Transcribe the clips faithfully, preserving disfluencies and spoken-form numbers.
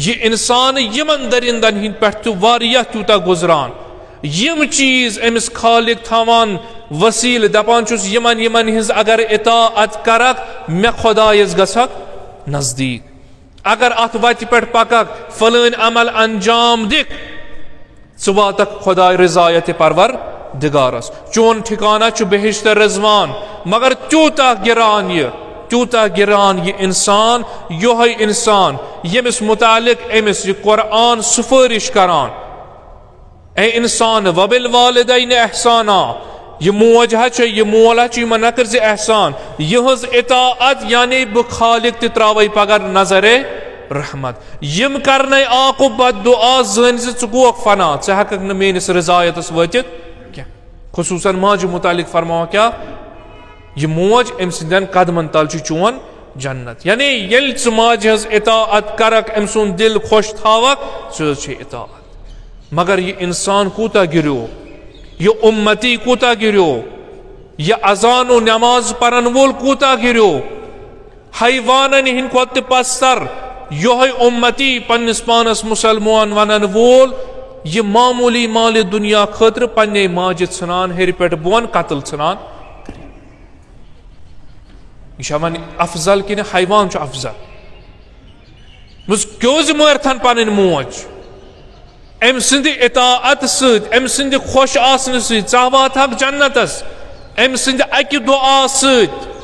یہِ انسان یِمن درندن ہٕنٛدۍ پٮ۪ٹھ تہِ واریاہ تیوٗتاہ گُزران، یِم چیٖز أمِس خالق تھاوان وسیلہٕ، دپان چھُس، یِمن، یِمن ہٕنٛز اگر اطاعت کرکھ، مےٚ خۄدایس گژھکھ نزدیٖک۔ اگر اتھ وتہِ پٮ۪ٹھ پککھ، فلٲنۍ عمل انجام دِکھ، ژٕ واتکھ خۄداے رضایت پروردگارس۔ چون ٹھکانہ چھُ بہشت رضوان۔ مگر تیوٗتاہ گران یہِ، تیوٗتاہ گران یہِ انسان، یۄہے انسان ییٚمِس متعلق أمِس یہِ قرآن سفٲرش کران، اے انسان، وبالوالدین احسانا، یہِ موج ہا چھےٚ، یہِ مول ہا چھُ، یِمن نہ کٔرۍ زِ احسان۔ یِہٕنٛز اطاعت، یعنی بہٕ خالق تہِ تراوے پگاہ نظرِ رحمت۔ یِم کرنے آکو بد دعا، زٲنۍ زِ ژٕ گوکھ فنا، ژٕ ہیککھ نہٕ میٲنِس رضایتس وٲتِتھ کینٛہہ۔ خصوصاً ماجہِ متعلق فرماوان کیٛاہ؟ یہِ موج، أمۍ سٕنٛدٮ۪ن قدمن تل چھُ چون جنت۔ یعنی ییٚلہِ ژٕ ماجہِ ہٕنٛز اطاعت کرکھ، أمۍ سُنٛد دل خۄش تھاوکھ، سُہ حظ چھِ اطاعت۔ مگر یہِ انسان کوٗتاہ گِریو، یہِ اُمتی کوٗتاہ گِریو، یہِ اذان و نماز پرن وول کوٗتاہ گِریو، حیوانن ہٕنٛدِ کھۄتہٕ تہِ پستر۔ یۄہے اُمتی، پننِس پانس مسلمان ونن وول، یہِ معموٗلی مالِ دُنیا خٲطرٕ پننے ماجہِ ژھٕنان ہیٚرِ پٮ۪ٹھ بۄن قتل ژھٕنان۔ یہِ چھا وۄنۍ افضل کِنہٕ حیوان چھُ افضل؟ مےٚ کیٛازِ مٲرتھن پنٕنۍ موج؟ أمۍ سٕنٛدِ اطاعت سۭتۍ، أمۍ سٕنٛدِ خۄش آسنہٕ سۭتۍ ژٕ واتہٕ ہاکھ جنتس۔ أمۍ سٕنٛدِ اکہِ دُعا سۭتۍ۔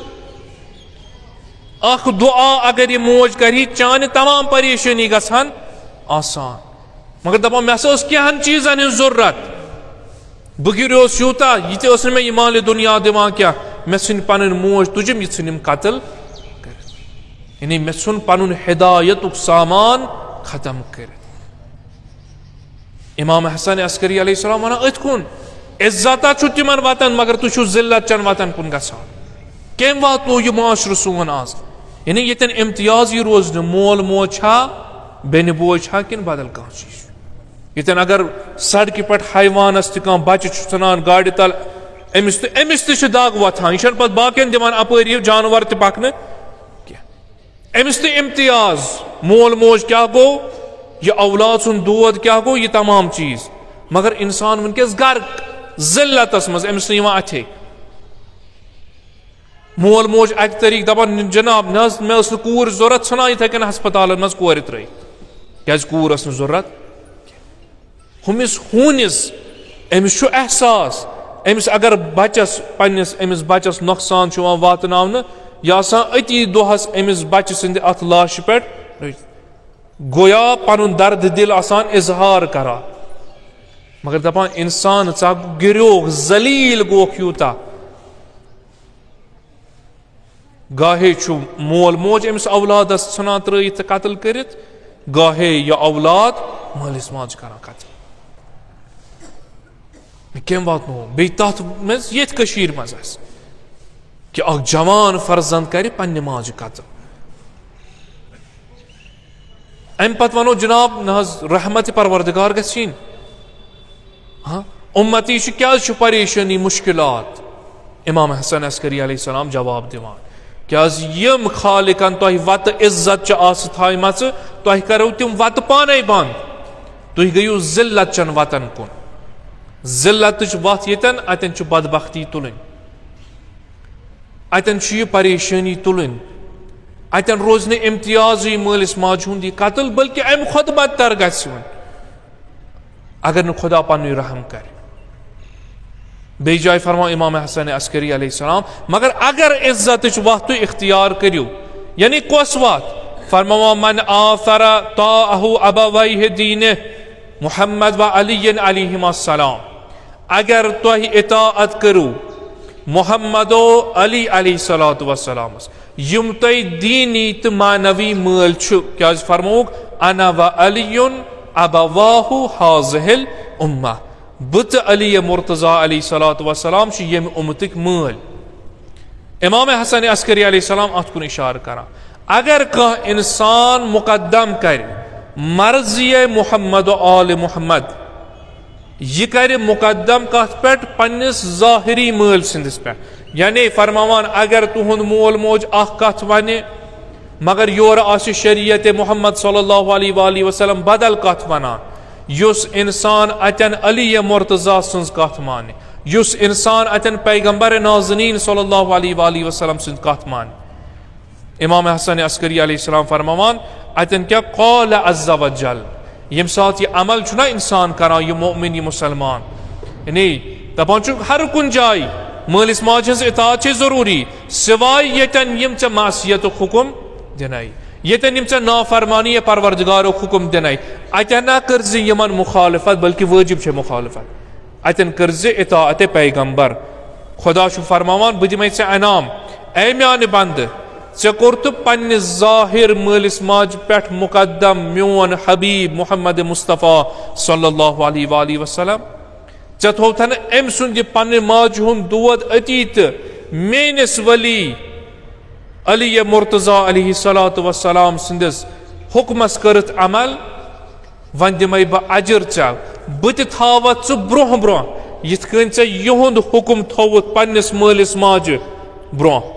اکھ دُعا اگر یہِ موج کرِ، چانہِ تمام پریشٲنی گژھن آسان۔ مگر دپان، مےٚ ہسا ٲس کینٛہن چیٖزن ہٕنٛز ضروٗرت۔ بہٕ گِریوس یوٗتاہ، یہِ تہِ ٲس نہٕ مےٚ یہِ مالِ دُنیا دِوان کینٛہہ۔ مےٚ ژھٕنۍ پنٕنۍ موج تُجِم، یہِ ژھٕنِم قتل کٔرِتھ۔ یعنی مےٚ ژھُن پنُن ہدایتُک سامان ختم کٔرِتھ۔ امام حسن عسکری علیہ السلام ونان، أتھۍ کُن عزت چھُ تِمن وطن، مگر تُہۍ چھِو ذلت چن وطن کُن گژھان۔ کٔمۍ واتنو یہِ معاشرٕ سون آز؟ یعنی ییٚتٮ۪ن امتیازٕے روزنہٕ، مول موج چھا، بیٚنہِ بوے چھا، کِنہٕ بدل کانٛہہ چیٖز چھُ؟ ییٚتٮ۪ن اگر سڑکہِ پٮ۪ٹھ حیوانس تہِ کانٛہہ بچہِ چھُ ژھٕنان گاڑِ تل، أمِس تہِ، أمِس تہِ چھِ دگ وۄتھان۔ یہِ چھَنہٕ پتہٕ باقین دِوان اپٲرۍ یہِ جانور تہِ پکنہٕ کینٛہہ۔ أمِس تہِ امتیاز، مول موج کیٛاہ گوٚو، یہِ اولاد سُنٛد دود کیٛاہ گوٚو، یہِ تمام چیٖز۔ مگر انسان وٕنکیٚس غرق ذلتس منٛز، أمِس نہٕ یِوان اَتھے۔ مول موج اکہِ طریٖقہٕ دپان، جناب، نہ حظ، مےٚ ٲس نہٕ کوٗر ضوٚرتھ، ژھٕنان یِتھے کٔنۍ ہسپتالن منٛز کورِ ترٲیِتھ، کیٛازِ کوٗر ٲس نہٕ ضوٚرتھ۔ ہُمِس ہوٗنِس، أمِس چھُ احساس، أمِس اگر بچس، پننِس أمِس بچس نۄقصان چھُ یِوان واتناونہٕ، یہِ آسان أتی دۄہس أمِس بچہِ سٕنٛدِ اتھ لاشہِ پٮ۪ٹھ، گویا پنُن درد دل آسان اظہار کران۔ مگر دپان، انسان، ژٕ گِریوکھ، ذلیل گوکھ یوٗتاہ۔ گاہے چھُ مول موج أمِس اولادس ژھٕنان ترٲیِتھ تہٕ قتل کٔرِتھ، گاہے یہِ اولاد مٲلِس ماجہِ کران قتل۔ کٔمۍ واتنوو؟ بیٚیہِ تتھ منٛز، ییٚتھۍ کٔشیٖرِ منٛز آسہِ کہِ اکھ جوان فرزند کرِ پننہِ ماجہِ قتل۔ امہِ پتہٕ ونو، جناب، نہ حظ، رحمت پروردگار گژھِ یِنۍ۔ ہاں، اُمتی چھُ، کیٛازِ چھُ پریشٲنی، مُشکِلات؟ امام حسن عسکری علیہ السلام جواب دِوان، کیٛازِ یِم خالقن تۄہہِ وتہٕ عزت چھِ آسہٕ تھایمژٕ، تۄہہِ کرو تِم وتہٕ پانے بنٛد۔ تُہۍ گٔیِو ذلت چٮ۪ن وتن کُن۔ ذلتٕچ وتھ ییٚتٮ۪ن، اتٮ۪ن چھِ بدبختی تُلٕنۍ، اتٮ۪ن چھُ یہِ پریشٲنی تُلٕنۍ، اتٮ۪ن روزِ نہٕ امتیازٕے مٲلِس ماجہِ ہُنٛد یہِ قتل، بلکہِ امہِ کھۄتہٕ بدتر گژھِ وۄنۍ۔ اگر نہٕ خدا پننُے رحم کرِ۔ بیٚیہِ جایہِ فرماو امام حسن عسکری علیہ السلام، مگر اگر عزتٕچ وتھ تُہۍ اختیار کٔرِو، یعنی کۄس وتھ؟ فرماوان، من آثر طاعہ ابویہ دینہ محمد و علی علیہما السلام، اگر تۄہہِ اطاعت کٔرِو محمد و علی علیہ الصلوۃ والسلامس، یِم تۄہہِ دینی تہٕ معنوی مٲلۍ چھِ، کیازِ فرمووُکھ، انا و علی ابواہ ہذہ الامہ، بہٕ تہٕ علی مرتضی علیہ الصلوۃ والسلام چھِ ییٚمہِ اُمتٕکۍ مٲلۍ۔ امام حسن عسکری علیہ السلام اتھ کُن اشارٕ کران، اگر کانٛہہ انسان مقدم کرِ مرضی محمد و آل محمد، یہِ کرِ مقدم کتھ پٮ۪ٹھ؟ پننِس ظاہری مٲلۍ سٕنٛدِس پٮ۪ٹھ۔ یعنی فرماوان، اگر تُہُنٛد مول موج اکھ کتھ ونہِ، مگر یورٕ آسہِ شریعت محمد صلی اللہ علیہ وآلہ وسلم بدل کتھ ونان۔ یُس انسان اتٮ۪ن علی مرتضی سٕنٛز کتھ مانہِ، یُس انسان اتٮ۪ن پیغمبر نازنین صلی اللہ علیہ وآلہ وسلم سٕنٛز کتھ مانہِ۔ امام حسن عسکری علیہ السلام فرماوان، اتٮ۪ن کیٛاہ؟ قال عز وجل۔ ییٚمہِ ساتہٕ یہِ عمل چھُنہ انسان کران، یہِ مؤمن، یہِ مسلمان، یعنی دپان چھُ ہر کُنہِ جایہِ مٲلِس ماجہِ ہٕنٛز اطاعت چھے ضروٗری، سوائے ییٚتٮ۪ن یِم ژےٚ معصیتُک حکم دِنے، ییٚتٮ۪ن یِم ژےٚ نافرمانی یا پروردگارُک حکم دِنے، اتٮ۪ن نہ کٔرزِ یِمن مخالفت، بلکہِ وٲجب چھے مخالفت۔ اتٮ۪ن کٔرزِ اطاعت پیغمبر۔ خدا چھُ فرماوان، بہٕ دِمے ژےٚ انعام، اے میانہِ بندٕ، ژےٚ کوٚرتہٕ پننہِ ظاہر مٲلِس ماجہِ پٮ۪ٹھ مقدم میون حبیب محمد مصطفیٰ صلی اللہ علیہ وآلہ وسلم۔ ژےٚ تھوتھن أمۍ سُنٛد یہِ پننہِ ماجہِ ہُنٛد دود أتی تہٕ میٲنِس ولی علی مرتضی علیہ الصلوۃ والسلام سٕنٛدِس حکمس کٔرِتھ عمل۔ وۄنۍ دِمے بہٕ اجر ژےٚ، بہٕ تہِ تھاوتھ ژٕ برونٛہہ برونٛہہ، یِتھ کٔنۍ ژےٚ یِہُنٛد حکم تھووُتھ پننِس مٲلِس ماجہِ برونٛہہ،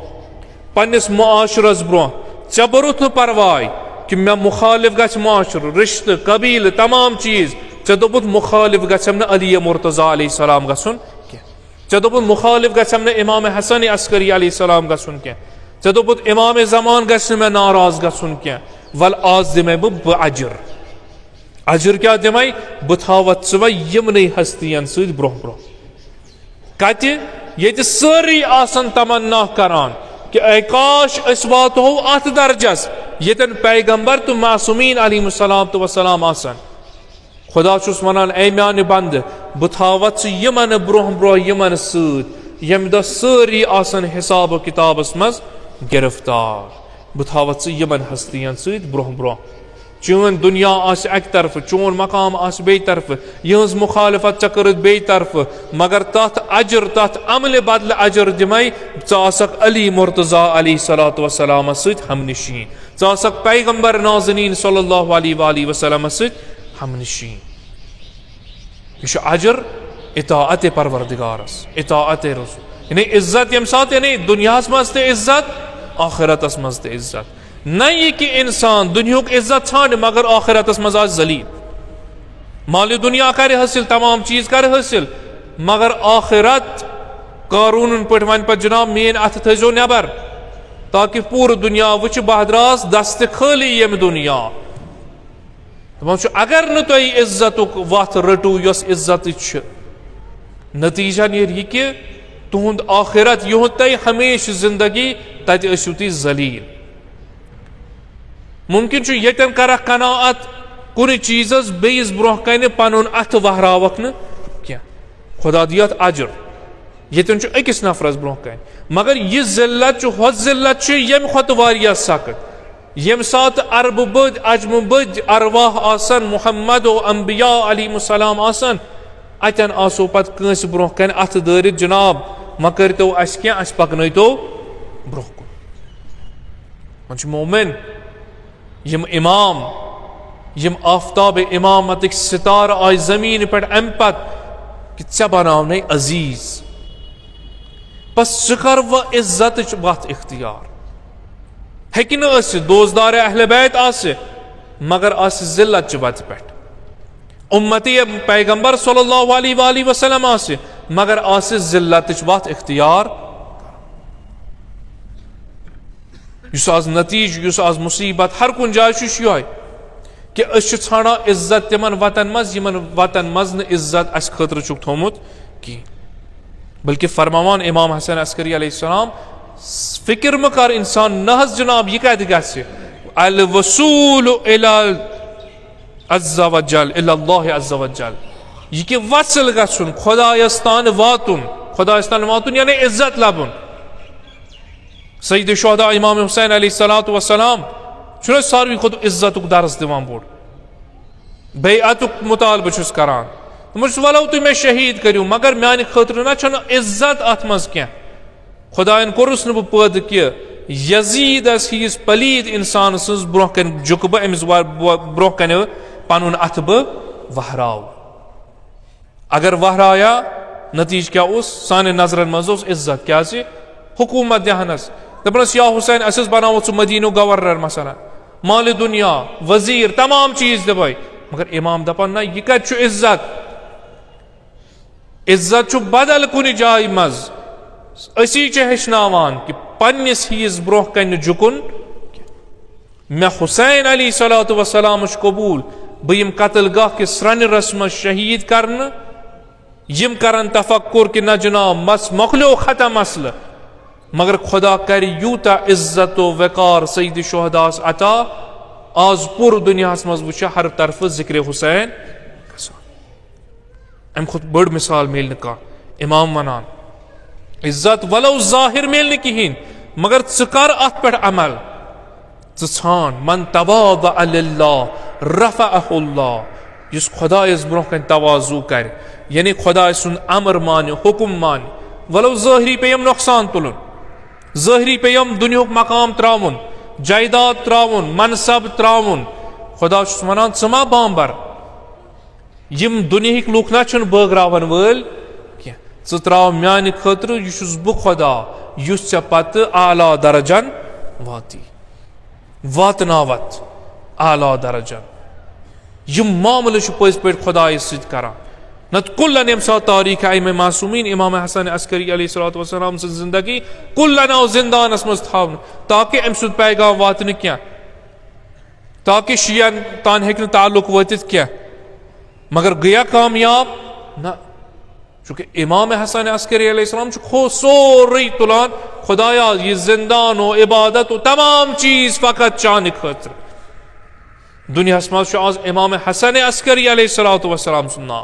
پننِس معاشرس برونٛہہ۔ ژےٚ بوٚرُتھ نہٕ پرواے کہِ مےٚ مخالف گژھِ معاشرٕ، رشتہٕ، قبیلہٕ، تمام چیز۔ ژےٚ دوٚپُتھ مخالف گژھم نہٕ علی مرتضی علیہ السلام گژھُن کینٛہہ۔ ژےٚ دوٚپُتھ مخالف گژھم نہٕ امام حسن عسکری علیہ السلام گژھُن کینٛہہ۔ ژےٚ دوٚپُتھ امام زمان گژھِ نہٕ مےٚ ناراض گژھُن کینٛہہ۔ ول آز دِمے بہٕ بہٕ اجر۔ اجر کیٛاہ دِمے؟ بہٕ تھاوتھ ژٕ وۄنۍ یِمنٕے ہستین سۭتۍ برونٛہہ برونٛہہ۔ کتہِ؟ ییٚتہِ سٲری آسن تمنا کران کہِ اے کاش أسۍ واتہو اتھ درجس ییٚتٮ۪ن پیغمبر تہٕ معصومین علیہم الصلوۃ والسلام آسن۔ خدا چھُس ونان، اے میانہِ بندٕ، بہٕ تھاوتھ ژٕ یِمن برونٛہہ برونٛہہ یِمن سۭتۍ، ییٚمہِ دۄہ سٲری آسن حساب و کتابس منٛز گرفتار۔ بہٕ تھاوتھ ژٕ یِمن ہستین سۭتۍ برونٛہہ برونٛہہ۔ چٲنۍ دُنیا آسہِ اکہِ طرفہٕ، چون مقام آسہِ بیٚیہِ طرفہٕ، یِہٕنٛز مخالفت ژےٚ کٔرٕتھ بیٚیہِ طرفہٕ، مگر تتھ اجر، تتھ عملہِ بدلہٕ اجر دِمے، ژٕ آسکھ علی مرتضی علیہ الصلوۃ والسلامس سۭتۍ ہمنشین، ژٕ آسکھ پیغمبر نازنین صلی اللہ علیہ وآلہ وسلمس سۭتۍ ہمنشین۔ یہِ چھُ اجر اطاعت پروردگارس، اطاعت رسول۔ یعنی عزت ییٚمہِ ساتہٕ، یعنی دُنیاہس منٛز تہِ عزت، آخرتس منٛز تہِ عزت۔ نہ یہِ کہِ انسان دُنیہُک عزت ژھانڈِ مگر آخرتس منٛز آسہِ ذلیل۔ مال دُنیا کرِ حٲصِل، تمام چیز کرِ حٲصِل، مگر آخرت قارونن پٲٹھۍ ونہِ پتہٕ، جناب، میٲنۍ اتھٕ تھٲیزیو نٮ۪بر، تاکہ پوٗرٕ دُنیا وٕچھِ بہٕ دراس دستہِ خٲلی ییٚمہِ دُنیا۔ دپان چھُ، اگر نہٕ تۄہہِ عزتُک وتھ رٔٹِو یۄس عزتٕچ چھِ، نتیجہ نیرِ یہِ کہِ تُہُنٛد آخرت، یِہُنٛد تۄہہِ ہمیشہِ زندگی، تتہِ ٲسِو تُہۍ ذلیل۔ ممکن چھُ ییٚتٮ۪ن کرکھ قناعت کُنہِ چیٖزس، بیٚیِس برونٛہہ کنہِ پنُن اتھٕ وہراوکھ نہٕ کینٛہہ۔ خدا دِیتھ اجر۔ ییٚتٮ۪ن چھُ أکِس نفرس برونٛہہ کنہِ۔ مگر یہِ ذلت چھُ، ہۄ ذلت چھُ ییٚمہِ کھۄتہٕ واریاہ سخت۔ ییٚمہِ ساتہٕ عربہٕ بٔدۍ، عجمہٕ بٔدۍ ارواح آسن، محمد و انبیاء علیہم السلام آسن، اتٮ۪ن آسو پتہٕ کٲنٛسہِ برونٛہہ کنہِ اتھٕ دٲرِتھ، جناب، مہ کٔرۍتو اسہِ کینٛہہ، اسہِ پکنٲیتو برونٛہہ کُن۔ وۄنۍ چھُ مومن، یِم امام، یِم آفتاب امامتٕکۍ ستارٕ آے زمین پٮ۪ٹھ امہِ پتہٕ کہِ ژےٚ بناونَے عزیز۔ بس ژٕ کر وۄنۍ عزتٕچ وتھ اختیار۔ ہیٚکہِ نہٕ ٲسِتھ دوستدار اہل بیت آسہِ، مگر آسہِ ذلت چہِ وتہِ پٮ۪ٹھ۔ امتی پیغمبر صلی اللہ علیہ وآلہ وسلم آسہِ، مگر آسہِ ذلتٕچ وتھ اختیار۔ یُس آز نتیجہٕ، یُس آز مصیبت ہر کُنہِ جایہِ چھُ، یہِ چھُ یِہوٚے کہِ أسۍ چھِ ژھانڈان عزت تِمن وتن منٛز، یِمن وتن منٛز نہٕ عزت اسہِ خٲطرٕ چھُکھ تھوٚومُت کینٛہہ۔ بلکہِ فرماوان امام حسن عسکری علیہ السلام، فکر مہ کر انسان، نہ حظ جناب، یہِ کتہِ گژھِ؟ الوصول الی عز وجل، الی اللہ عز وجل۔ یہِ کہِ وصل گژھُن، خدایس تام واتُن، خدایس تام واتُن یعنی عزت لبُن۔ سید شہداء امام حسین علیہ الصلوۃ والسلام چھُنہ ساروی کھۄتہٕ عزتُک درس دِوان بوٚڑ۔ بیعتُک مطالبہٕ چھُس کران۔ دوٚپمَس، "ولو تُہۍ مےٚ شہیٖد کٔرِو، مگر میانہِ خٲطرٕ نہ چھَنہٕ عزت اَتھ منٛز کینٛہہ۔ خۄدایَن کوٚرُس نہٕ بہٕ پٲدٕ کہِ یزیٖدَس ہِوِس پلیٖد اِنسان سٕنٛز برٛونٛہہ کَنہِ جُکہٕ بہٕ، أمِس وا-، بہٕ برٛونٛہہ کَنہِ پَنُن اَتھٕ بہٕ وہراو۔" اگر وہرایا، نتیجہ کیا اوس؟ سانٮ۪ن نظرن منٛز اوس عزت، کیازِ حکومت دِہنس، دپان ٲسۍ، "یا حسین، اَسہِ حظ بناوو ژٕ مدینُک گورنر، مثلاً مالِ دُنیا، وزیر، تمام چیز دِمے۔" مگر امام دپان، "نہ، یہِ کتہِ چھُ عزت؟ عزت چھُ بدل کُنہِ جایہِ منٛز۔" أسی چھِ ہیٚچھناوان کہِ پننِس ہِیِس برونٛہہ کنہِ جُکُن۔ مےٚ حسین علیہ الصلوۃ والسلام چھُ قبول، بہٕ یِم قتل گاہ کِس سرٛنہِ رس منٛز شہید کرنہٕ، یِم کرن تفکر کہِ نہ جناب، مس مۄکلیو ختم مسلہٕ، مگر خدا کرِ یوٗتاہ عزت و وقار سید شہداس عطا، آز پوٗرٕ دُنیاہس منٛز وٕچھِ ہر طرفہٕ ذکر حسین گژھان۔ امہِ کھۄتہٕ بٔڑ مثال میلہِ نہٕ کانٛہہ۔ امام ونان، عزت ولو ظاہر میلہِ نہٕ کِہیٖنۍ، مگر ژٕ کر اتھ پٮ۪ٹھ عمل۔ ژٕ ژھانڈ، "من تواضع للہ رفعہ اللہ"، یُس خدایس برونٛہہ کنہِ تواضع کرِ، یعنی خدایہِ سُنٛد امر مانہِ، حکم مانہِ، ولو ظٲہری پیٚیَم نۄقصان تُلُن، ظٲہری پیٚیَم دُنیہُک مقام ترٛاوُن، جایداد ترٛاوُن، منصب ترٛاوُن، خدا چھُس ونان، "ژٕ ما بامبر، یِم دُنیہٕکۍ لُکھ نا چھِنہٕ بٲگراون وٲلۍ کینٛہہ، ژٕ ترٛاو میانہِ خٲطرٕ، یہِ چھُس بہٕ خدا، یُس ژےٚ پتہٕ اعلیٰ درجن واتی، واتناوتھ اعلیٰ درجن۔" یِم معاملہٕ چھِ پٔزۍ پٲٹھۍ خدایس سۭتۍ کران۔ نتہٕ کُلن ییٚمہِ ساتہٕ تاریخ ائمہ معصومین، امام حسن عسکری علیہ الصلوۃ والسلام سٕنٛز زندگی، کُلن آو زندانس منٛز تھاونہٕ، تاکہ أمۍ سُنٛد پیغام واتہِ نہٕ کینٛہہ، تاکہ شیعن تان ہیٚکہِ نہٕ تعلق وٲتِتھ کینٛہہ۔ مگر گٔیا کامیاب؟ نہ۔ چونکہ امام حسن عسکری علیہ السلام چھُ کھو سورُے تُلان، "خدایا، یہِ زندان و عبادت و تمام چیز فقط چانہِ خٲطرٕ۔" دُنیاہس منٛز چھُ آز امام حسن عسکری علیہ الصلوۃ والسلام سُنٛد ناو۔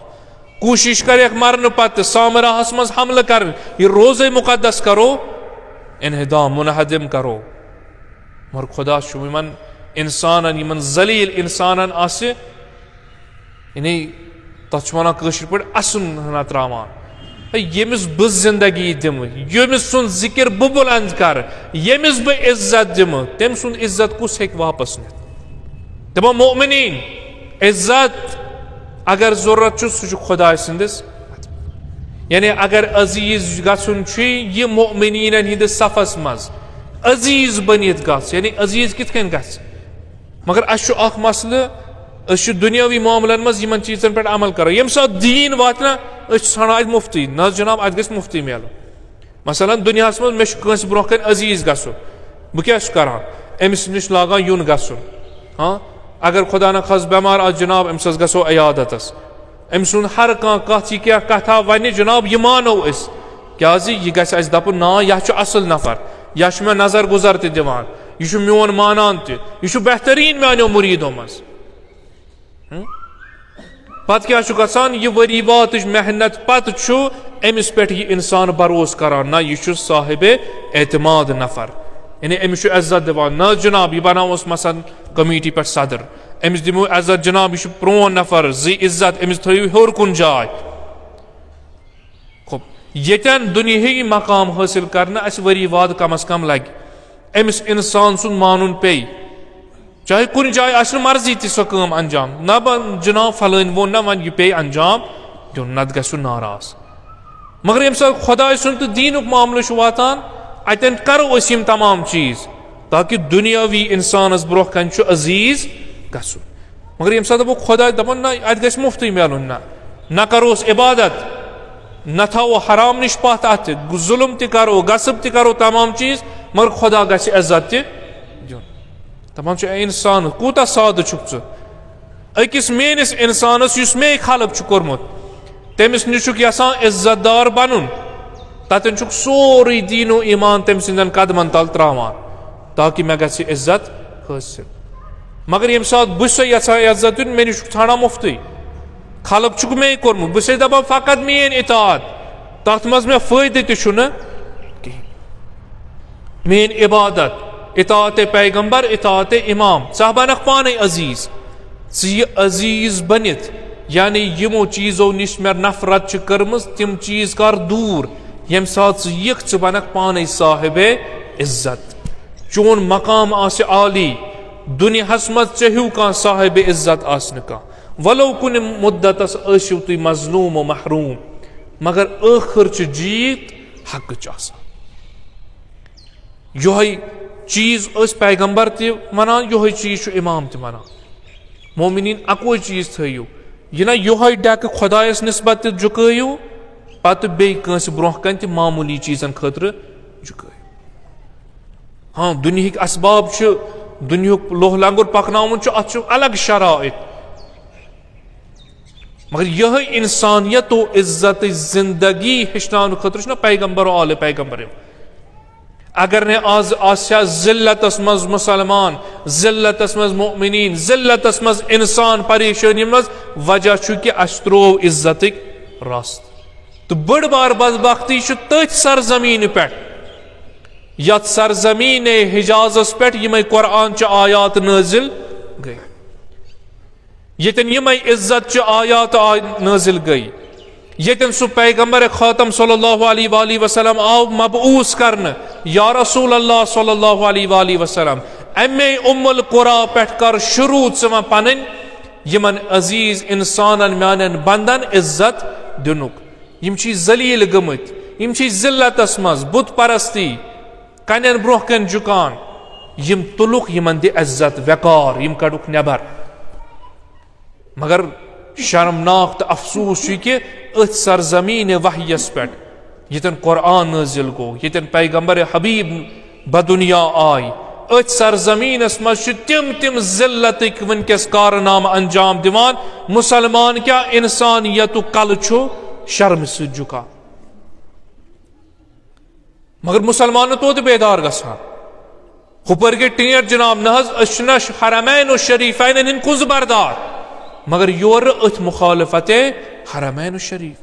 کوٗشِش کریکھ مرنہٕ پتہٕ سامراہس منٛز حملہٕ کرٕنۍ، یہِ روزے مقدس کرو انہدام، منہدم کرو۔ مگر خدا چھُ یِمن انسانن، یِمن ذلیل انسانن آسہِ، یعنی تتھ چھُ ونان کٲشِر پٲٹھۍ اسُن ہنا تراوان۔ ہے، ییٚمِس بہٕ زندگی دِمہٕ، ییٚمِس سُنٛد ذکر بہٕ بلند کرٕ، ییٚمِس بہٕ عزت دِمہٕ، تٔمۍ سُنٛد عزت کُس ہیٚکہِ واپس نِتھ؟ دپان مؤمنین، عزت اگر ضرورت چھُ، سُہ چھُ خداے سٕنٛدِس۔ یعنی اگر عزیز گژھُن چھُ یہِ مؤمنینن ہٕنٛدِس صفس منٛز، عزیز بٔنِتھ گژھ، یعنی عزیز کِتھ کٔنۍ گژھِ؟ مگر اسہِ چھُ اکھ مسلہٕ، أسۍ چھِ دُنیٲوی معاملن منٛز یِمن چیٖزن پٮ۪ٹھ عمل کران۔ ییٚمہِ ساتہٕ دیٖن واتہِ نا، أسۍ چھِ ژھانڈان اتہِ مُفتٕے، نہ حظ جناب، اتہِ گژھِ مُفتٕے میلُن۔ مثلاً دُنیاہس منٛز مےٚ چھُ کٲنٛسہِ برونٛہہ کنہِ عزیز گژھُن، بہٕ کیٛاہ چھُس کران؟ أمِس نِش لاگان یُن گژھُن۔ ہاں، اگر خدا نہ خاص بٮ۪مار آسہِ جناب، أمِس حظ گژھو عیادتس۔ أمۍ سُنٛد ہر کانٛہہ کتھ، یہِ کیٛاہ کتھا ونہِ جناب، یہِ مانو أسۍ، کیٛازِ یہِ گژھِ اسہِ دپُن، "نا، یہِ چھُ اصل نفر، یہِ چھُ مےٚ نظر گُزر تہِ دِوان، یہِ چھُ میون مانان تہِ، یہِ چھُ بہتریٖن میانیو مُریٖدو منٛز۔" ہم؟ پتہٕ کیٛاہ چھُ گژھان؟ یہِ ؤری واتٕچ محنت پتہٕ چھُ أمِس پٮ۪ٹھ یہِ انسان بھروسہٕ کران، نہ، یہِ چھُ صاحب اعتماد نفر، یعنی أمِس چھُ عزت دِوان، نہ جناب، یہِ بناووس مثلاً کمیٹی پٮ۪ٹھ صدر، أمِس دِمو عزت، جناب، یہِ چھُ پرون نفر، زِ عزت، أمِس تھٲیِو ہیوٚر کُن جاے۔ خب، ییٚتٮ۪ن دُنیاہٕے مقام حٲصِل کرنہٕ اَسہِ ؤری واد کم از کم لگہِ، أمِس اِنسان سُنٛد مانُن پیٚیہِ، چاہے کُنہِ جایہِ آسہِ نہٕ مرضی تہِ سۄ کٲم انجام، نہ بہ-، جناب فلٲنۍ ووٚن نہ، وۄنۍ یہِ پیٚیہِ انجام دیُن، نتہٕ گژھِ سُہ ناراض۔ مگر ییٚمہِ ساتہٕ خۄداے سُنٛد تہٕ دیٖنُک معاملہٕ چھُ واتان، اتٮ۪ن کرو أسۍ یِم تمام چیٖز، تاکہِ دُنیاوی انسانس برونٛہہ کنہِ چھُ عزیز گژھُن۔ مگر ییٚمہِ ساتہٕ دپو خۄداے، دپان، نہ، اتہِ گژھِ مُفتٕے میلُن، نہ، نہ کروس عبادت، نہ تھاوو حرام نِش پتھ اتھِ، ظلم تہِ کرو، غصب تہِ کرو، تمام چیٖز، مگر خۄدا گژھِ عزت تہِ دیُن۔ دپان چھُ، اے انسان، کوٗتاہ سادٕ چھُکھ ژٕ؟ أکِس میٲنِس انسانس، یُس مے خلق چھُ کوٚرمُت، تٔمِس نِش چھُکھ یژھان عزت دار بنُن، تتٮ۪ن چھُکھ سورُے دیٖن و ایمان تٔمۍ سٕنٛدٮ۪ن قدمن تل تراوان، تاکہِ مےٚ گژھِ عزت حٲصِل۔ مگر ییٚمہِ ساتہٕ بہٕ چھُسے یژھان عزت دیُن، مےٚ نِش چھُکھ ژھانڈان مُفتٕے۔ خلق چھُکھ مے کوٚرمُت، بہٕ چھُسے دپان فقط میٲنۍ اطاعت، تتھ منٛز مےٚ فٲیدٕ تہِ چھُنہٕ کِہیٖنۍ۔ میٲنۍ عبادت، اطاعت پیغمبر، اطاعت امام، ژٕ ہا بنکھ پانے عزیز۔ ژٕ یہِ عزیز بٔنِتھ، یعنی یِمو چیٖزو نِش مےٚ نفرت چھِ کٔرمٕژ، تِم چیٖز کر دوٗر۔ ییٚمہِ ساتہٕ ژٕ یِکھ، ژٕ بنکھ پانے صاحب عزت۔ چون مقام آسہِ عالی، دُنیاہس منٛز ژےٚ ہیوٗ کانٛہہ صاحب عزت آسہِ نہٕ کانٛہہ۔ ولو کُنہِ مُدتس ٲسِو تُہۍ مظلوم و محروم، مگر ٲخٕر چھِ جیٖت حقٕچ آسان۔ یۄہے چیز ٲسۍ پیغمبر تہِ ونان، یۄہے چیز چھُ امام تہِ ونان۔ مومنین، اکوے چیز تھٲیِو، یہِ نہ یۄہے ڈیکہٕ خۄدایس نسبت تہِ جُکٲیِو، پتہٕ بیٚیہِ کٲنٛسہِ برونٛہہ کنہِ تہِ معموٗلی چیزن خٲطرٕ جُکٲیِو۔ ہاں، دُنیہٕکۍ اسباب چھِ، دُنیہُک لوہ لنگر پکناوُن چھُ، اتھ چھُ الگ شرائط۔ مگر یہے انسانیت و عزت زندگی ہیٚچھناونہٕ خٲطرٕ چھُنہ پیغمبر و آل پیغمبر یِوان۔ اگر نے آز آسیا ذلتس منٛز مسلمان، ذلتس منٛز مؤمنین، ذلتس منٛز انسان پریشٲنی منٛز، وجہ چھُ کہِ اسہِ تروو عزتٕکۍ راستہٕ۔ تہٕ بٔڑ بار بدبختی چھِ تٔتھۍ سرزمینہِ پٮ۪ٹھ، یتھ سرزمین حجازس پٮ۪ٹھ یِمے قرآن چہِ آیات نٲزِل گٔے۔ ییٚتٮ۪ن یِمے عزت چہِ آیات آے نٲزِل گٔے، ییٚتٮ۪ن سُہ پیغمبر خاتم صلی اللہ علیہ وآلہ وسلم آو مبعوث کرنہٕ، یا رسول اللہ صلی اللہ علیہ وآلہ وسلم، امے ام القرا پٮ۪ٹھ کر شروع ژٕ وۄنۍ پنٕنۍ یِمن عزیز انسانن، میانٮ۪ن بندن عزت دِنُک۔ یِم چھِ ذلیل گٔمٕتۍ، یِم چھِ ذلتس منٛز، بت پرستی، کنٮ۪ن برونٛہہ کنہِ جُکان۔ یِم تُلُکھ، یِمن دِ عزت وقار، یِم کڑُکھ نٮ۪بر۔ مگر شرمناک تہٕ افسوس چھُ کہِ أتھۍ سرزمین وحیس پٮ۪ٹھ، ییٚتٮ۪ن قرآن نٲزِل گوٚو، ییٚتٮ۪ن پیغمبر حبیب بدنیا آے، أتھۍ سرزمینس منٛز چھِ تِم تِم ذلتٕکۍ وٕنکیٚس کارنامہٕ انجام دِوان۔ مسلمان کیٛاہ، انسانیتُک کلہٕ چھُ شرمہِ سۭتۍ جُکان۔ مگر مسلمان نہٕ توتہِ بیدار گژھان۔ ہُپٲرۍ گٔے ٹینٹ جناب، نہ حظ، أسۍ چھِنہ حرمین و شریفینن ہٕنٛدۍ کُنٛز بردار، مگر یورٕ أتھۍ مخالفت حرمین و شریف۔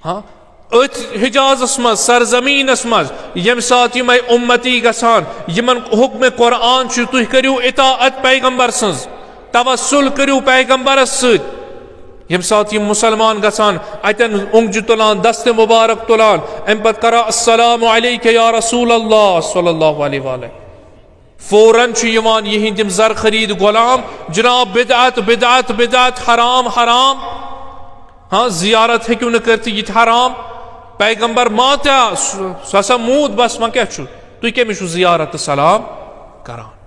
ہاں، أتھۍ حجازس منٛز، سرزمینس منٛز، ییٚمہِ ساتہٕ یِمے اُمتی گژھان، یِمن حکمِ قرآن چھُ، تُہۍ کٔرِو اطاعت پیغمبر سٕنٛز، توسل کٔرِو پیغمبرس سۭتۍ۔ ییٚمہِ ساتہٕ یِم مسلمان گژھان، اتٮ۪ن اونگجہِ تُلان، دستِ مبارک تُلان، امہِ پتہٕ کران، "السلام علیک یا رسول اللہ صلی اللہ علیہ وآلہ۔" فوراً چھُ یِوان یِہِنٛدۍ یِم زر خرید غلام، جناب، بدعت، بدعت، بدعت، حرام، حرام۔ ہاں، زیارت ہیٚکِو نہٕ کٔرِتھ، یہِ تہِ حرام۔ پیغمبر ماتیو، سُہ، سُہ ہسا موٗد، بس وۄنۍ کیٛاہ چھُ؟ تُہۍ کٔمِس چھِو زیارت تہٕ سلام کران؟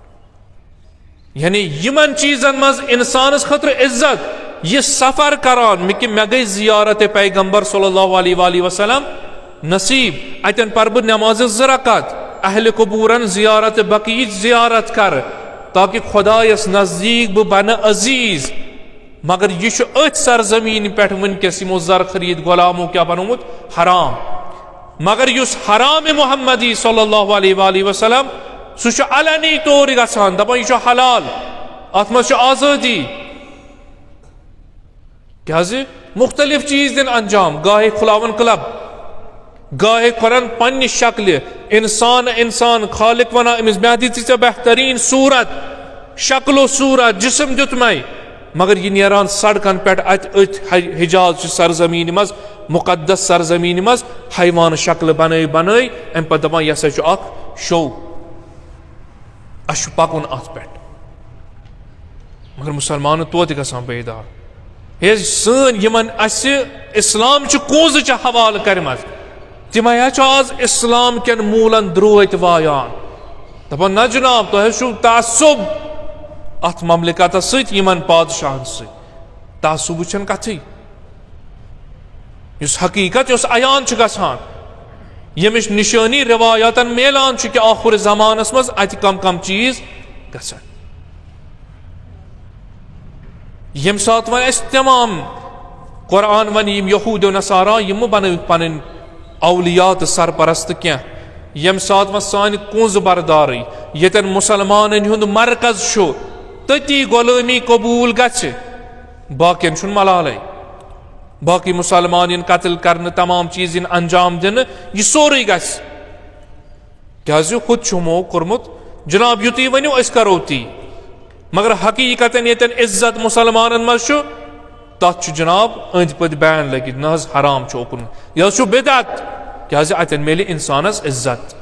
یعنی یِمن چیٖزن منٛز انسانس خٲطرٕ عزت، یہِ سفر کران، مےٚ کہِ مےٚ گٔے زیارت پیغمبر صلی اللہ علیہ وآلہ وسلم نصیب، اتٮ۪ن پرٕ بہٕ نمازِ زٕ رکعت، اہلِ قبورن زیارت بقیعٕچ زیارت کرٕ، تاکہِ خۄدایس نزدیٖک بہٕ بنہٕ عزیز۔ مگر یہِ چھُ أتھۍ سرزمین پٮ۪ٹھ وٕنکیٚس یِمو زر خرید غلامو کیٛاہ بنومُت؟ حرام۔ مگر یُس حرام محمدی صلی اللہ علیہ وآلہ وسلم، سُہ چھُ علنی طور گژھان، دپان، "یہِ چھُ حلال، اتھ منٛز چھُ آزٲدی۔" کیازِ؟ مختلف چیز دِن انجام، گاہے کھُلاون کلب، گاہے کرن پننہِ شکلہِ، انسان انسان، خالق ونان أمِس، "مےٚ دِژ ژےٚ بہترین صورت، شکل و صورت، جسم دیُت مےٚ"، مگر یہِ نیران سڑکن پٮ۪ٹھ اتہِ أتھۍ حج-، حجاز چہِ سرزمین منٛز، مقدس سرزمین منٛز، حیوان شکلہٕ بنٲے بنٲے، امہِ پتہٕ دپان، "یہِ ہسا چھُ اکھ شو، اسہِ چھُ پکُن اتھ پٮ۪ٹھ"۔ مگر مسلمان توتہِ گژھان بیدار۔ ہے، سٲنۍ یِمن اسہِ اسلام چہِ کونٛزٕ چھِ حوالہٕ کرِمژ، تِمے حظ چھِ آز اسلام کٮ۪ن موٗلن درٛٲتۍ وایان۔ دپان، "نہ جناب، تۄہہِ حظ چھُو تعصب اتھ مملکتس سۭتۍ، یِمن پادشاہن سۭتۍ۔ تعصبٕچ چھنہٕ کتھٕے۔" یُس حقیقت، یُس عیان چھُ گژھان، ییٚمِچ نشٲنی روایاتن میلان چھُ کہِ آخر زمانس منٛز اتہِ کم کم چیز گژھن۔ ییٚمہِ ساتہٕ وۄنۍ اسہِ تمام قرآن ونہِ، یِم یہود و نصارا، یِم مہٕ بنٲوِکھ پنٕنۍ اولیاء تہٕ سرپرست کینٛہہ۔ ییٚمہِ ساتہٕ وۄنۍ سانہِ کونٛزٕ بردارٕے، ییٚتٮ۪ن مسلمانن ہُنٛد مرکز چھُ، تٔتی غلٲمی قبول گژھِ، باقین چھُنہٕ ملالے۔ باقی مسلمان یِن قتل کرنہٕ، تمام چیز یِن انجام دِنہٕ، یہِ سورُے گژھِ۔ کیازِ؟ ہُتہِ چھُ یِمو کوٚرمُت، جناب، یُتُے ؤنِو، أسۍ کرو تی۔ مگر حقیقتاً ییٚتٮ۪ن عزت مسلمانن منٛز چھُ، تتھ چھُ، جناب، أنٛدۍ پٔتۍ بین لٔگِتھ، نہ حظ، حرام چھُ اُکُن، یہِ حظ چھُ بدعت۔ کیازِ؟ اتٮ۪ن میلہِ انسانس عزت۔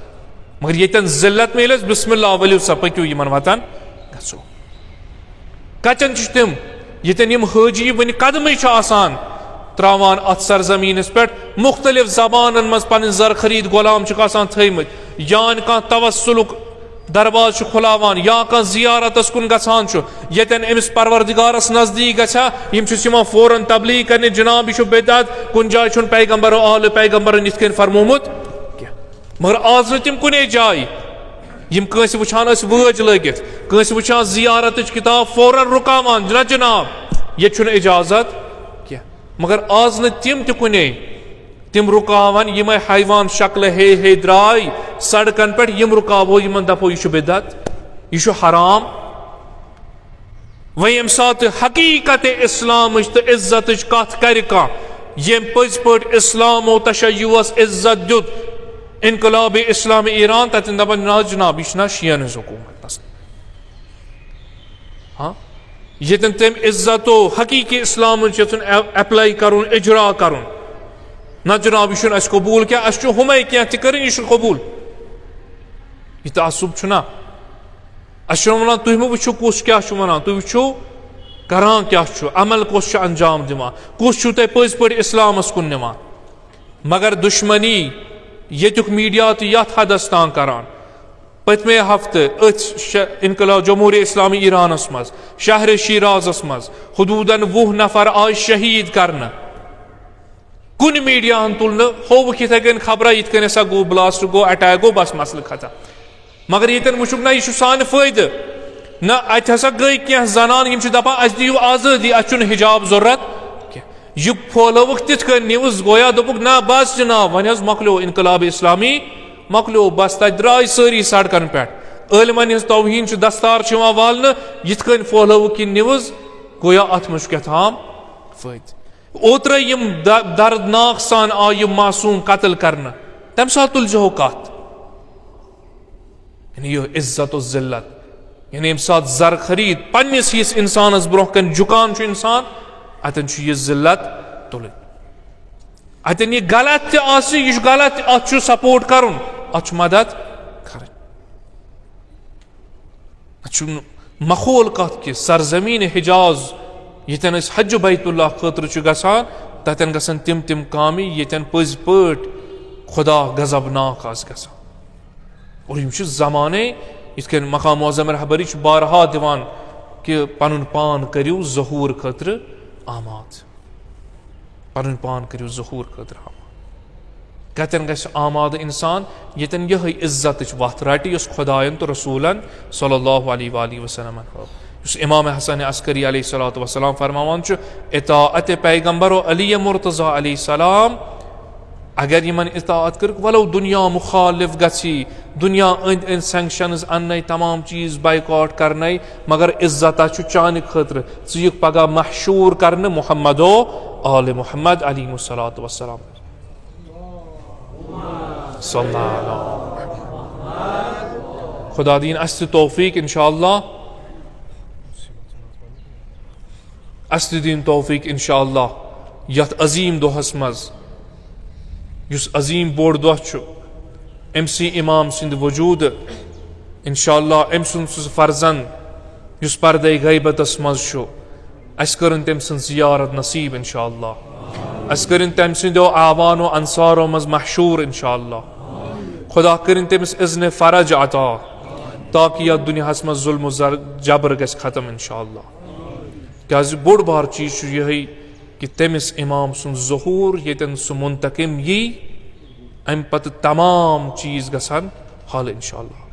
مگر ییٚتٮ۪ن ذلت میلٮ۪س، بسم اللہ، ؤلِو سا، پٔکِو یِمن وتن، گژھو۔ کتٮ۪ن چھِ تِم؟ ییٚتٮ۪ن یِم حٲجی وٕنہِ قدمٕے چھِ آسان تراوان اتھ سرزمینس پٮ۪ٹھ، مختلف زبانن منٛز پنٕنۍ زر خرید غلام چھِکھ آسان تھٲومٕتۍ، یا کانٛہہ توسلُک دروازٕ چھُ کھُلاوان، یا کانٛہہ زیارتس کُن گژھان چھُ، ییٚتٮ۪ن أمِس پروردگارس نزدیٖک گژھِ ہا، یِم چھِس یِوان فوراً تبلیغ کرنہِ، جناب، یہِ چھُ بدعت، کُنہِ جایہِ چھُنہٕ پیغمبر و آل پیغمبرن یِتھ کٔنۍ فرمومُت کینٛہہ۔ مگر آز نہٕ تِم کُنے جایہِ۔ یِم کٲنٛسہِ وٕچھان ٲسۍ وٲج لٲگِتھ، کٲنٛسہِ وٕچھان زیارتٕچ کِتاب، فوراً رُکاوان، "نہ جناب، ییٚتہِ چھُنہٕ اجازت کینٛہہ۔" مگر آز نہٕ تِم تہِ کُنے۔ تِم رُکاوان یِمے حیوان شکلہٕ ہے ہے درٛاے سڑکن پٮ۪ٹھ، یِم رُکاوو، یِمن دپو، "یہِ چھُ بدعت، یہِ چھُ حرام۔" وۄنۍ ییٚمہِ ساتہٕ حقیقت اسلامٕچ تہٕ عزتٕچ کتھ کرِ کانٛہہ، ییٚمۍ پٔزۍ پٲٹھۍ اسلام و تشیعس عزت دیُت، انقلاب اسلام ایران، تتٮ۪ن دپان، "نہ جناب، یہِ چھُنہ شیعن ہٕنٛز حکومت مسلہٕ۔" ہاں، ییٚتٮ۪ن تٔمۍ عزت و حقیقی اسلامٕچ یژھُن اے-، اپلاے کرُن، اجرا کرُن۔ نہ جناب، یہِ چھُنہٕ اَسہِ قبوٗل کینٛہہ، اَسہِ چھُ ہُمے کینٛہہ تہِ کٔرٕنۍ، یہِ چھُنہٕ قبوٗل۔ یہِ تعصب چھُنہ۔ اَسہِ چھُنہٕ وَنان، تُہۍ مہٕ وٕچھِو کُس کیٛاہ چھُ وَنان، تُہۍ وٕچھِو کران کیٛاہ چھُ، عمل کُس چھُ انجام دِوان، کُس چھُو تۄہہِ پٔزۍ پٲٹھۍ اِسلامَس کُن نِوان۔ مگر دُشمنی ییٚتیُک میٖڈیا تہِ یَتھ حدس تام کران۔ پٔتمے ہفتہٕ أتھۍ شہ-، انقلاب جمہوریہ اسلامی ایرانس منٛز، شہر شیرازس منٛز حدوٗدن وُہ نفر آے شہیٖد کرنہٕ۔ کُنہِ میٖڈیاہن تُل نہٕ، ہووُکھ یِتھے کٔنۍ خبرا یِتھ کٔنۍ ہسا گوٚو بلاسٹ، گوٚو اٹیک، گوٚو، بس مسلہٕ ختم۔ مگر ییٚتٮ۪ن وٕچھُکھ نہ، یہِ چھُ سانہِ فٲیدٕ۔ نہ، اتہِ ہسا گٔے کینٛہہ زنان، یِم چھِ دپان، "اسہِ دِیِو آزٲدی، اسہِ چھُنہٕ حجاب ضروٗرت کینٛہہ۔" یہِ پھٲلٲوٕکھ تِتھ کٔنۍ نِوٕز، گویا دوٚپُکھ، "نہ، بس جناب، وۄنۍ حظ مۄکلیو انقلاب اسلامی، مۄکلیو، بس۔" تتہِ درٛاے سٲری سڑکن پٮ۪ٹھ۔ عٲلمن ہٕنٛز توہین چھِ دستار چھِ یِوان والنہٕ، یِتھ کٔنۍ پھٲلٲوٕکھ یہِ نِوٕز، گویا اتھ منٛز چھُ کیٛاہ تام فٲیدٕ۔ اوترے یِم د-، دردناک سان آو یہِ معصوم قتل کرنہٕ، تمہِ ساتہٕ تُلۍ زیو کتھ۔ یعنی یہِ عزت و ذلت، یعنی ییٚمہِ ساتہٕ زر خرید پننِس یِس انسانس برونٛہہ کنہِ جُکان چھُ انسان، اتٮ۪ن چھُ یہِ ذلت تُلٕنۍ۔ اتٮ۪ن یہِ غلط تہِ آسہِ، یہِ چھُ غلط تہِ، اتھ چھُ سپورٹ کرُن، اتھ چھُ مدد کرٕنۍ۔ اتھ چھُنہٕ ماحول کتھ کہِ سرزمین حجاز، ییٚتٮ۪ن أسۍ حج بیت اللہ خٲطرٕ چھُ گژھان، تتٮ۪ن گژھن تِم تِم کامہِ، ییٚتٮ۪ن پٔزۍ پٲٹھۍ خدا غضبناک آسہِ گژھان۔ اور یِم چھِ زمانے، یِتھ کٔنۍ مقام معظم رہبری چھُ بارہا دِوان کہِ پنُن پان کٔرِو ظہور خٲطرٕ آماد، پنُن پان کٔرِو ظہور خٲطرٕ آماد۔ کتٮ۪ن گژھِ آمادٕ انسان؟ ییٚتٮ۪ن یِہے عزتٕچ وتھ رٹہِ، یۄس خداین تہٕ رسولن صلی اللہ علیہ وآلہ وسلمن ہٲو۔ یُس امام حسن عسکری علیہ الصلوۃ والسلام فرماوان چھُ، اطاعت پیغمبر و علی مرتضی علیہ السلام، اگر یِمن اطاعت کٔرٕکھ، ولو دُنیا مخالف گژھی، دُنیا أنٛدۍ أنٛدۍ سینکشنز اننے، تمام چیز بائیکاٹ کرنے، مگر عزت چھُ چانہِ خٲطرٕ۔ ژٕ یِکھ پگاہ محشور کرنہٕ محمد و آل محمد علیہ الصلوۃ والسلام۔ صلی اللہ علیہ۔ خدا دین اسہِ تہِ توفیق انشاءاللہ۔ اسہِ تہِ دِن توفیق انشاءاللہ یتھ عظیم دۄہس منٛز، یُس عظیم بوٚڑ دۄہ چھُ، أمۍ سٕے امام سٕنٛدِ وجوٗدٕ۔ انشاءاللہ أمۍ سُنٛد سُہ فرزند یُس پردے غیبتس منٛز چھُ، اسہِ کٔرٕن تٔمۍ سٕنٛز زیارت نصیب انشاءاللہ۔ اسہِ کٔرٕن تٔمۍ سٕنٛدیو اعوان و انصارو منٛز محشور انشاءاللہ۔ خدا کٔرِن تٔمِس اذن فرج عطا، تاکہ یتھ دُنیاہس منٛز ظلم و زر-، جبر گژھِ ختم انشاءاللہ۔ کیازِ بوٚڑ بار چیز چھُ یِہے کہِ تٔمِس امام سُنٛد ظہور، ییٚتٮ۪ن سُہ منتقم یی، امہِ پتہٕ تمام چیز گژھن حل انشاءاللہ۔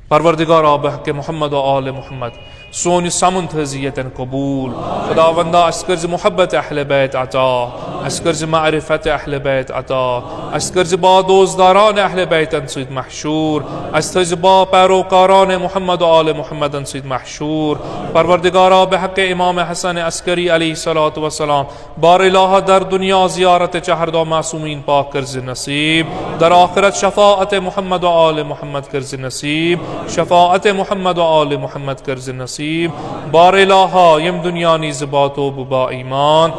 پروردگارا، بحق محمد و آل محمد، سون یہِ سمُن تھٲوزِ ییٚتٮ۪ن قبول۔ خداوندا، اسہِ کٔرزِ محبت اہل بیت عطا، اسہِ کٔرزِ معرفت اہل بیت عطا، اسہِ کٔرزِ با دوستداران اہل بیتن سۭتۍ محشور، اسہِ تھٲوزِ با پیروکاران محمد و آل محمدن سۭتۍ محشور۔ پروردگارا، بحق امام حسن عسکری علیہ الصلوۃ والسلام، بار الہ در دنیا زیارت چہردہ معصومین پاک کٔرزِ نصیب، در آخرت شفاعت محمد و آل محمد کٔرزِ نصیب، شفاعت محمد و آل محمد کٔرزِ نصیب۔ بار الہ، یم دنیا نیزِ با توبہ با ایمان،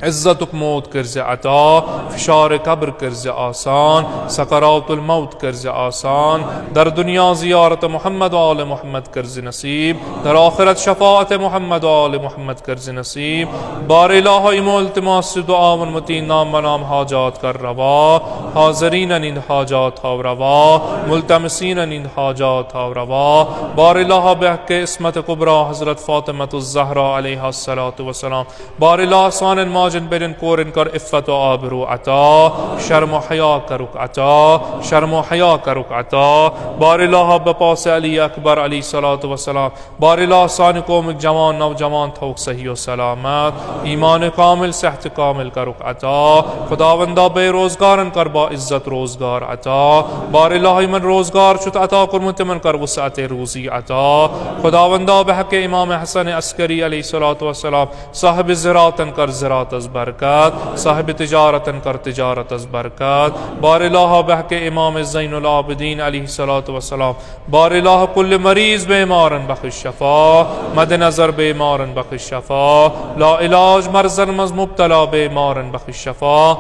عزتک موت کٔرزِ عطا۔ شار قبر کرزِ آسان، سکرات الموت کرزِ آسان، در دنیا زیارت محمد و آل محمد کرزِ نصیب، در آخرت شفاعت محمد و آل محمد کرزِ نصیب۔ بار الہ، ایمو التماس دعا ونمتین نام بنام حاجات کر روا، حاضرین نیند حاجات ہاو روا، ملتمسین نیند حاجات ہاو روا۔ بار الہ، بحق عصمت کبریٰ حضرت فاطمۃ الزہرا علیہ الصلوۃ والسلام، بار الہ، سانن ماجن بیٚنٮ۪ن کورٮ۪ن کر عفت و آبرو عطا، شرم و حیا کرُکھ عطا، شرم و حیا کرُکھ عطا۔ بار الہ، بپاس علی اکبر علیہ الصلوۃ والسلام، بار الہ، سانہِ قومٕکۍ جوان نوجوان تھوکھ صحیح و سلامت، ایمان کامل، صحت کامل کرُکھ عطا۔ خداوندا، بے روزگارن کر با عزت روزگار عطا۔ بار الہ، یمن روزگار چھُتھ عطا کوٚرمُت، تمن کر وسعت روزی عطا۔ خداوندا، بحق امام حسن عسکری علیہ الصلوۃ والسلام، صاحب زراعتن کر زراعتس برکت، صاحب تجارتن کر تجارتس برکت۔ بار الہ، بحق امام زین العابدین علیہ الصلوۃ والسلام، بار الہ، کل مریض بیمارن بخش شفا، مد نظر بیمارن بخش شفا، لا علاج مرضن منز مبتلا بیمارن بخش شفا۔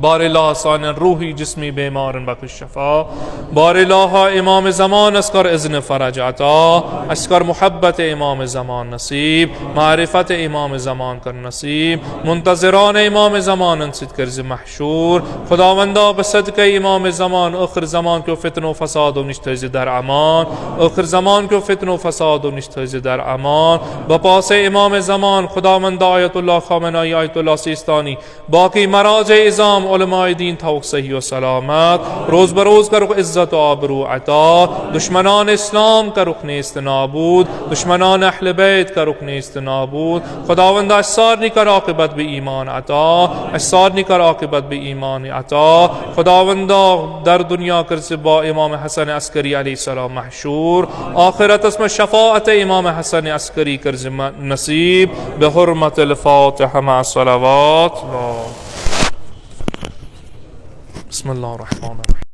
بار الہ، سانن روحی جسمی بیمارن بخش شفا۔ بار الہ، امام زمانس کر اذن فرج عطا، اسہِ کر محبت امام زمان نصیب، معرفت امام زمان کر نصیب، منتظران امام زمانن سۭتۍ کرزِ محشور۔ خداوندا، بصدقہ امام زمان ٲخر زمان کیو فتنو فسادو نش تھٲیزِ در امان، ٲخر زمان کیو فتنو فسادو نش تھٲیزِ در امان۔ بپاس امام زمان خداوندا، آیت اللہ خامنائی، آیت اللہ سیستانی، باقی مراجع عظام علماء دین تھاوکھ صحیح و سلامت، روز بروز کرُکھ عزت و آبرو عطا، دشمنان اسلام کرُکھ نیست نابود، دشمنان اہل بیت کرُکھ نیست نابود۔ خداوندا، اسہِ سارنٕے کر عاقبت بہ ایمان عطا، اسہِ سارنٕے کر عاقبت بہ ایمان عطا۔ خداوندا، در دنیا کرزِ با امام حسن عسکری علیہ السلام محشور، آخرتس منز شفاعت امام حسن عسکری کرزِ نصیب۔ بحرمت الفاتحہ مع الصلوات۔ بسم اللہ الرحمن الرحیم۔